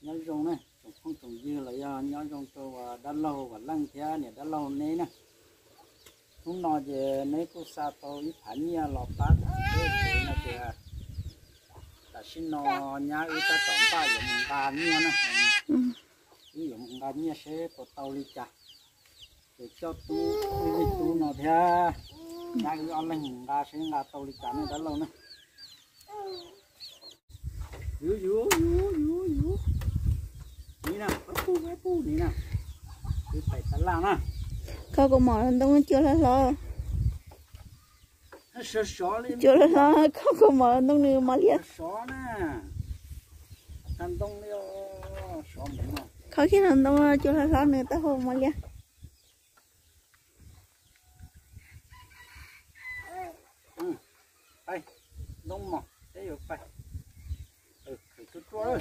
Nyob zoo na tsoom phooj tsoom ywg los yog nyob zoo rau dab laug Vam Leej thiab niam dab laug neb na. Hnub no ces neb kuj xa tau ib phav nyiaj los pab kuv thiab no ces tam sim no nyab wb tab tom npaj yuav mus nqa nyiaj na. Wb yuav mus nqa nyiaj seb puas tau li cas. Ces coj tub, wb tub no thiab nyab wb ob leeg mus nqa seb nqa tau li cas ne dab laug na. Yuv yuv yuv yuv yuv. Ni na, pab pub pab pub ni na. Wb pais tab laj na. Kho kaus mom ntoo cua hlob hlob. Sov sov li cua hlob hlob, kho kaus mom ntoo nws mos liab. Sov na. Tag ntoo li os, sov mus no. Kho kiag ntoo cua hlob hlob nws taub hau mos liab. Pais, ntoo mos peb yuav pais. Khwv tsuag tsuag.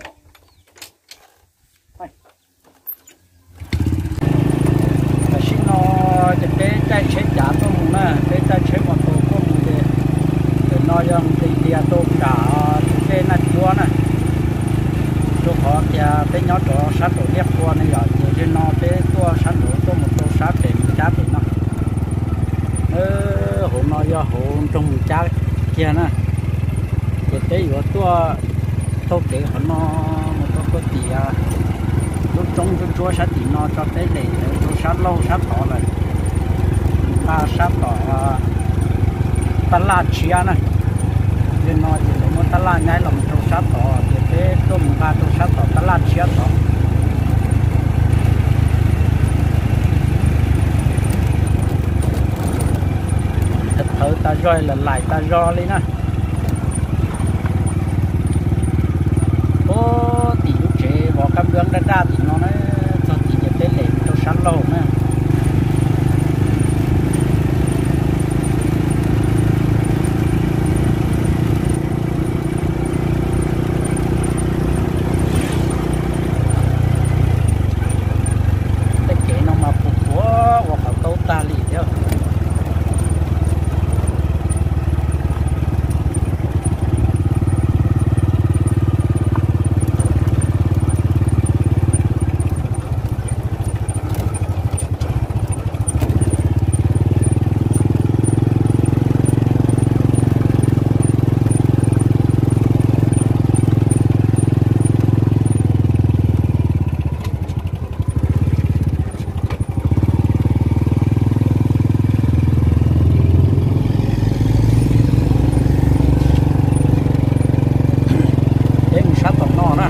Tam sim no ces peb caij tsheb cav tuaj mus na, peb caij tsheb mos tos tuaj mus ces ntawm no yog nqis tias rau nram tej Naj Cuab na. Rau qhov tias peb nyob rau sab nraum liaj qhua ne yom, ces zaum no peb tuaj sab nraud tuaj mus rau sab pem Mus Cab pem no. Hauv no yog hauv nroog Mus Cab kiag na. Ces peb yuav tuaj taug kev qhov no mus rau puag tim lub roob ntsuab ntsuab sab tim no tso peb lem rau sab laug sab tod lawm, nqa sab tom taj laj tshiab na. Yog no ces lawv muab taj laj nyaib los rau sab tod ces peb tuaj mus nqa rau sab tom taj laj tshiab tod. Thawv tas zog, lais lais tas zog li na. Puag tim lub tsev vov kab nplooj daj daj tim no na, txog tim ces peb lem rau sab laug na. Tej kev no mas puas puas ua qhov taub tag li thiab. Peb mus sab tom no na.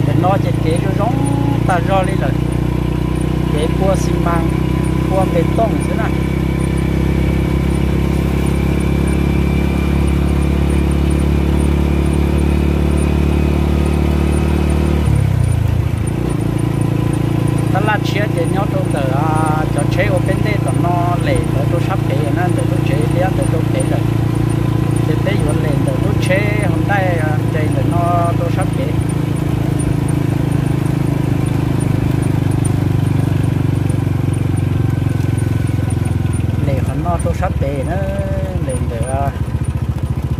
Tam no ces kev zoo zoo tag zog li lawm. Kev pua xi mas, pua npe tooj xwb na. Taj laj tshiab ces nyob rau ntawm cov tsheb ua peb ntej tom no, lem ntawd rau sab pem na, ntawm lub tsev liab ntawd rau pem lawm. Ces peb yuav lem ntawm lub tsheb hauv ntaij nres ntawm no rau sab pem. Lem qhov no rau sab pem na, lem ntawm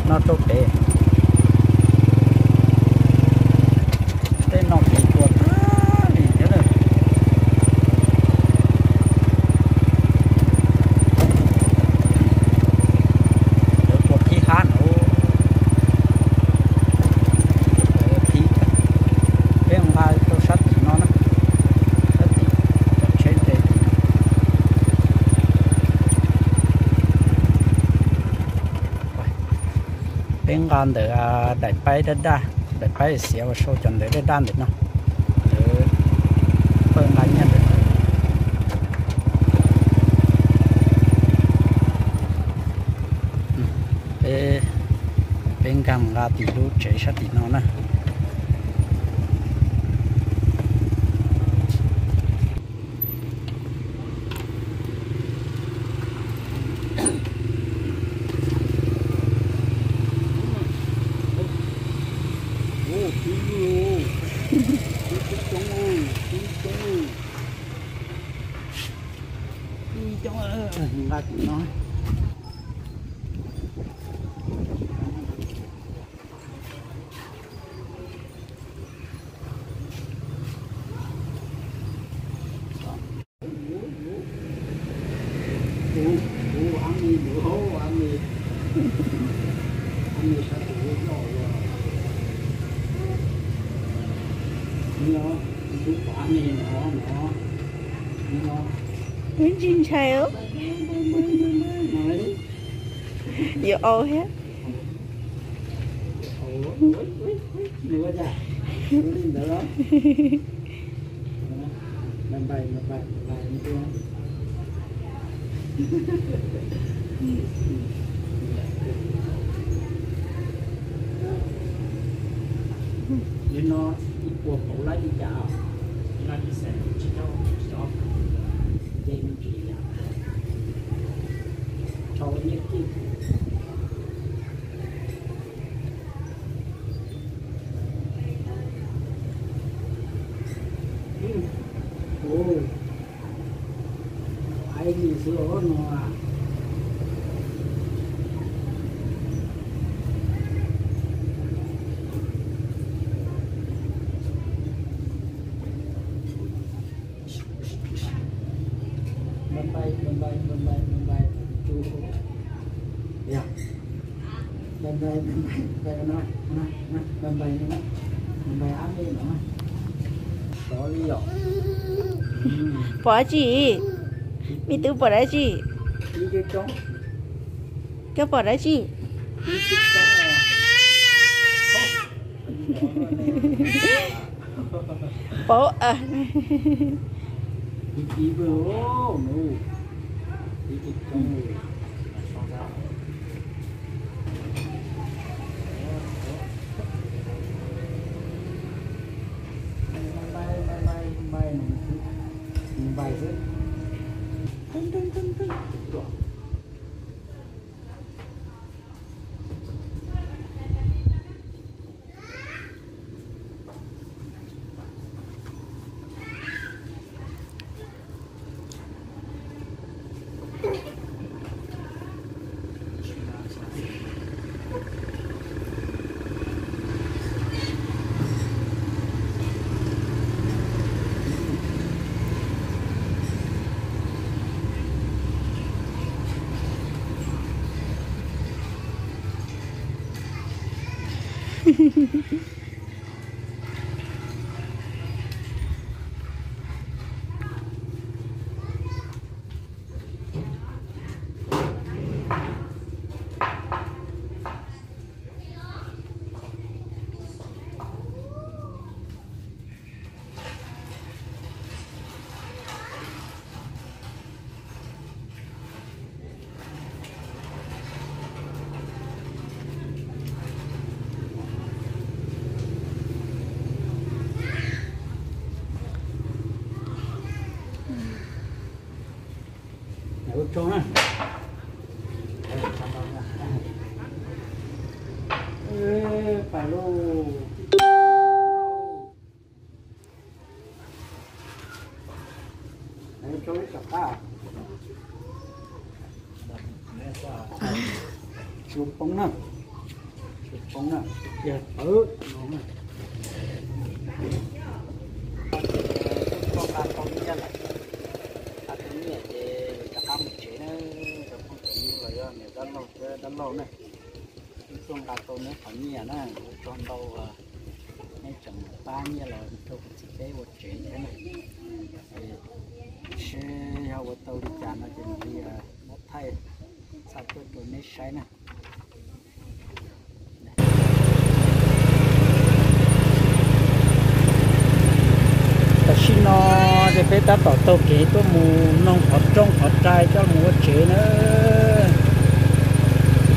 no rau pem. Tej no kev puas tag li thiab na. Lawv puas khib hab no. Peb nqa rau sab tim no na, sab tim cov tsheb nres tim no. Peb nqa ntawm daim paib daj daj, daim paib xiav ua sau cov ntawv daj daj ntawm no, lawv pawj nqa nyiaj ntawm no. Peb, peb nkag nqa tim lub tsev sab tim no na. Nqa tim no. Wb ntsis ntshai os. Yuav au thiab. Li no ib puas pauv lab li cas? Lab ib xees tsis tau, tsis tau. Ces me ntsis yam rau nyiaj kij. Ais li xwb os no. Bye bye, bye bye, bye bye, bye bye. Chu. Yog. Bye bye, bye bye, bye bye no. Bye bye no. Bye bye ab me no. Sov li yom. Pom dab tsi? Me tub pom dab tsi? Koj pom dab tsi? Paub. Ua tsaug na. Pais lauj. Tsuas poob na, tsuas poob na, yog tawv no na. Tuaj nqa tau nyiaj lawm, nqa tau nyiaj ces rov qab mus tsev na, cov phooj cov ywg los yog niam dab laug thiab dab laug na. Wb tuaj nqa tau neb qhov nyiaj na, ua tsaug ntau, neb tseem pab nyiaj los rau kuv txiv peb ua tsev thiab na. Ces seb yog ua tau li cas no ces mam li muab thaij txhaj tuaj rau neb saib na. Tam sim no ces peb tab tom taug kev tuaj mus noog qhov rooj qhov rai coj mus ua tsev na.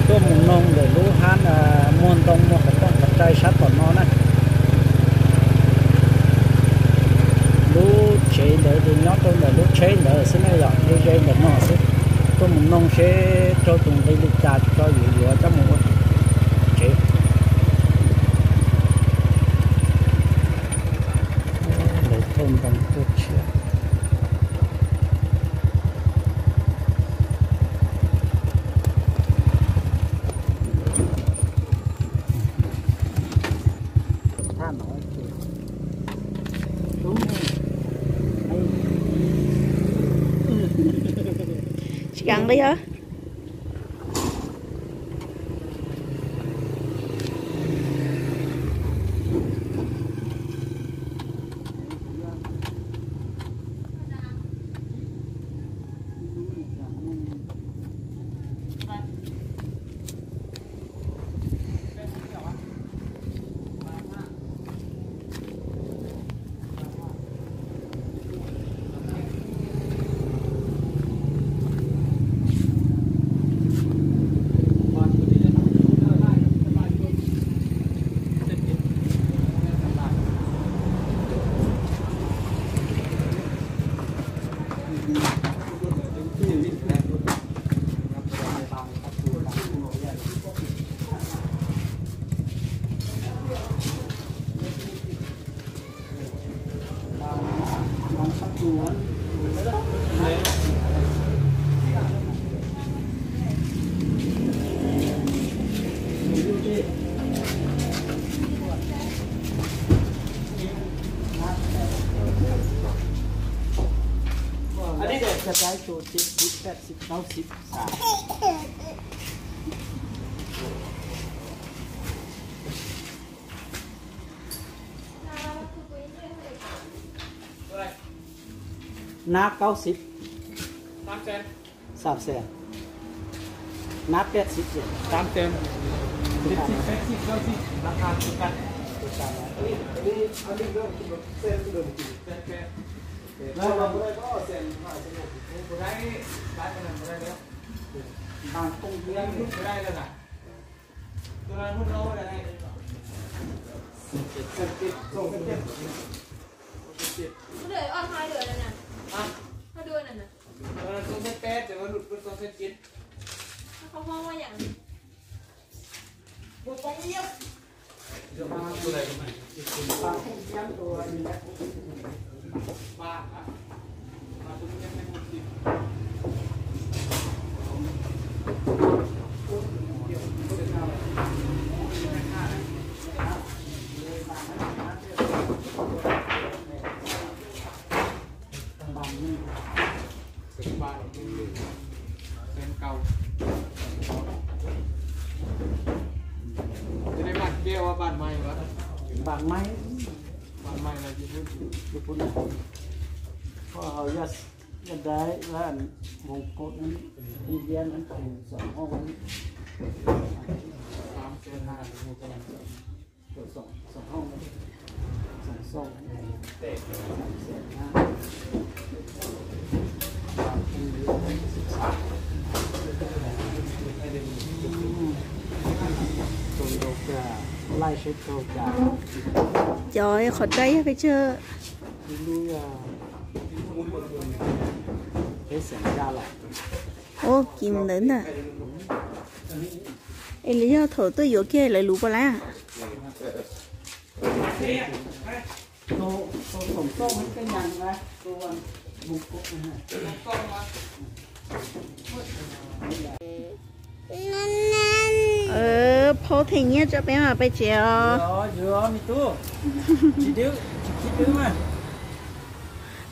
Tuaj mus noog ntawm lub hab muag ntoo muag qhov rooj qhov rai sab tom no na. Lub tsev ntawd ces nyob rau ntawm lub tsheb ntawd xwb ne, yog ze ze ntawm no xwb. Tuaj mus noog seb raug tus nqi li cas tso yuav yuav coj mus ua tsev. Lawv thauj ntoo tuaj tshiab. Tsis kam li os. Antes de que se haya hecho, sí, sí, sí, no, sí, ah. Nab kaub xib. Xam xees. Nab peb xib xees. Tám trăm. Xib xib, peb xib, kaub xib, ราคาคือกัน. Bằng công việc. Cái này mốt nó là này. Sân chết, sân chết. Sân chết. Cái này ăn hai đứa này nè. Hả? Hai đứa này nè. Ờ, sân chết pet, để mà lụt con sân chết. Nó không ngon quá nhỉ? Một bóng nhấp. Sân khấu. Cái này bản kia hoặc bản mày hả? Bản mày. Bản mày là gì? Cái phút này. Có, ờ, yes. Cái đấy là vòng cột ấy. Đi đen ấy, thì dọn không ấy. Tám trên hai. Cov qhov rai yog pes tsawg? Ua kim ntawd ntag. Es lawv yog thaum tuaj yuav kiag lawv luv puas lab? Phauj them nyiaj rau peb mas peb tsev os.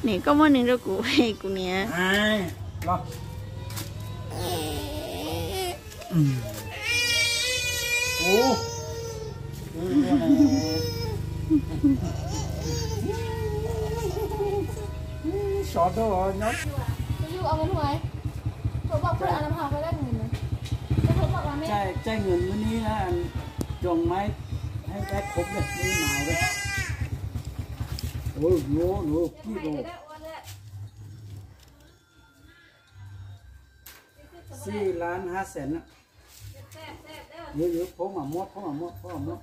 Niam, koj muab nws rau kuv, kuv niam. Sov rau nyob. Trai, trai người mới ní là trồng máy hay cái khốp này, như nào đây? Ôi, nó, nó kỹ đồ. Xi lán há sẻn á. Yus, yus, phob mas muab, phob mas muab, phob mas muab.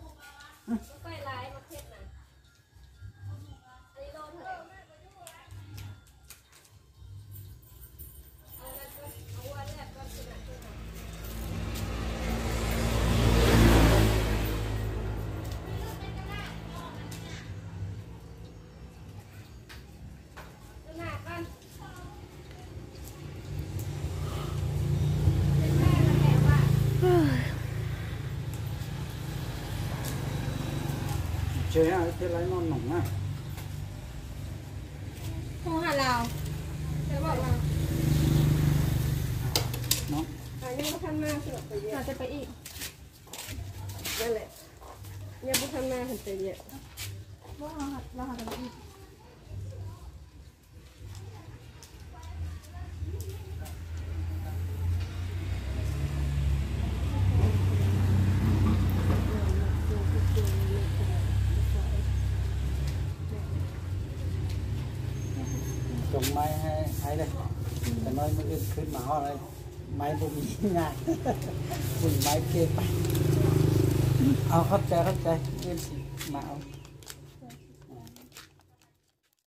Tsev thiaj li noj noom na. Không hạt lào. Thế bảo là. Nó. À, nhưng mà khăn na xin lỗi. Là sẽ phải ít. Đây này. Nhưng mà khăn na thì phải nhẹ. Bố lo hạt, lo hạt lào ít. Trồng máy hay, hay đây. Phải nói mới khuyến mão đây. Máy không bị ngại. Quỳnh máy kê. Ờ, khớp trái, khớp trái. Yên chỉ mạo.